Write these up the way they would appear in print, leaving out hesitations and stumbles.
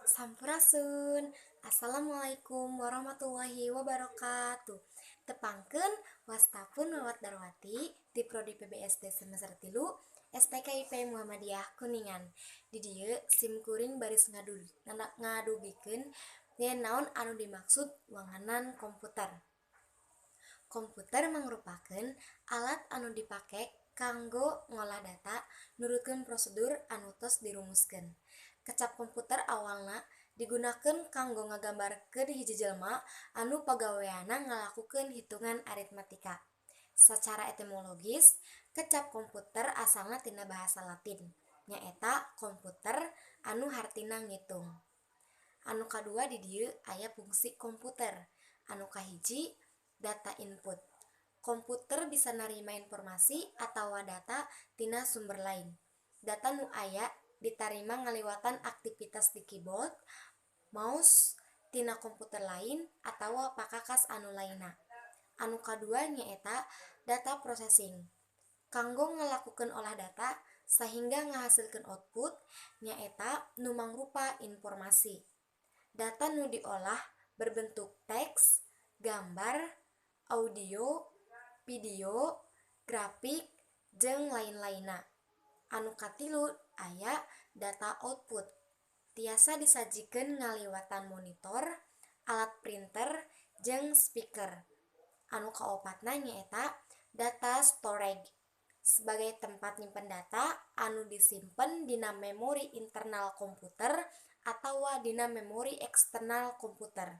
Sampurasun. Assalamualaikum warahmatullahi wabarakatuh. Tepangkeun, wasta pun Wawat Darwati di Prodi PBSD semester 3 STKIP Muhammadiyah Kuningan. Di dieu sim kuring baris ngadugikeun yen naon anu dimaksud wangenan komputer. Komputer mangrupakeun alat anu dipake kanggo ngolah data nurutkeun prosedur anu tos dirumuskeun. Kecap komputer awalna digunakeun kanggo ngagambarkeun hiji jelema anu pagaweanna ngalakukeun hitungan aritmatika. Sacara etimologis, kecap komputer asalna tina bahasa Latin, nyaeta komputer anu hartina ngitung. Anu kadua di dieu aya fungsi komputer. Anu kahiji, data input. Komputer bisa narima informasi atawa data tina sumber lain. Data nu aya ditarima ngaliwatan aktivitas di keyboard, mouse, tina komputer lain atawa pakakas anu lainna. Anu kadua nyaeta data processing. Kanggo ngalakukeun olah data sahingga ngahasilkeun output, nyaeta nu mangrupa informasi. Data nu diolah berbentuk teks, gambar, audio, video, grafik, jeung lain-lainna. Anu katilu aya data output. Tiasa disajikeun ngaliwatan monitor, alat printer, jeung speaker. Anu kaopatna nyaeta data storage. Sebagai tempat nyimpen data anu disimpen dina memori internal komputer atawa dina memori eksternal komputer.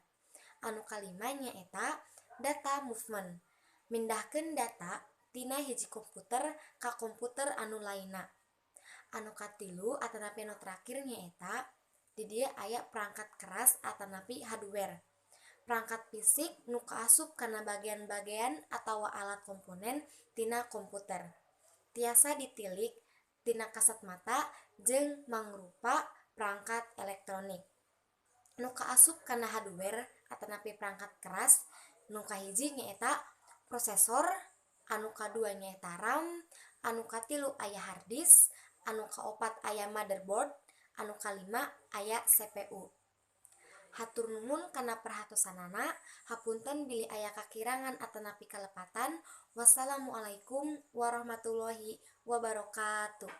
Anu kalima nyaeta data movement. Mindahkeun data tina hiji komputer ka komputer anu lainna. Anu katilu atanapi anu terakhir nyaeta di dieu aya perangkat keras atanapi hardware. Perangkat fisik nu kaasup kana bagian-bagian atawa alat komponen tina komputer. Tiasa ditilik tina kasat mata jeung mangrupa perangkat elektronik. Nu kaasup kana hardware atanapi perangkat keras nu kahiji nyaeta prosesor, anu kadua nyaeta RAM, anu katilu aya hard disk, anu kaopat aya motherboard, anu kalima aya CPU. Hatur nuhun kana perhatosanana, hapunten bilih aya kakirangan atanapi kalepatan. Wassalamualaikum warahmatullahi wabarakatuh.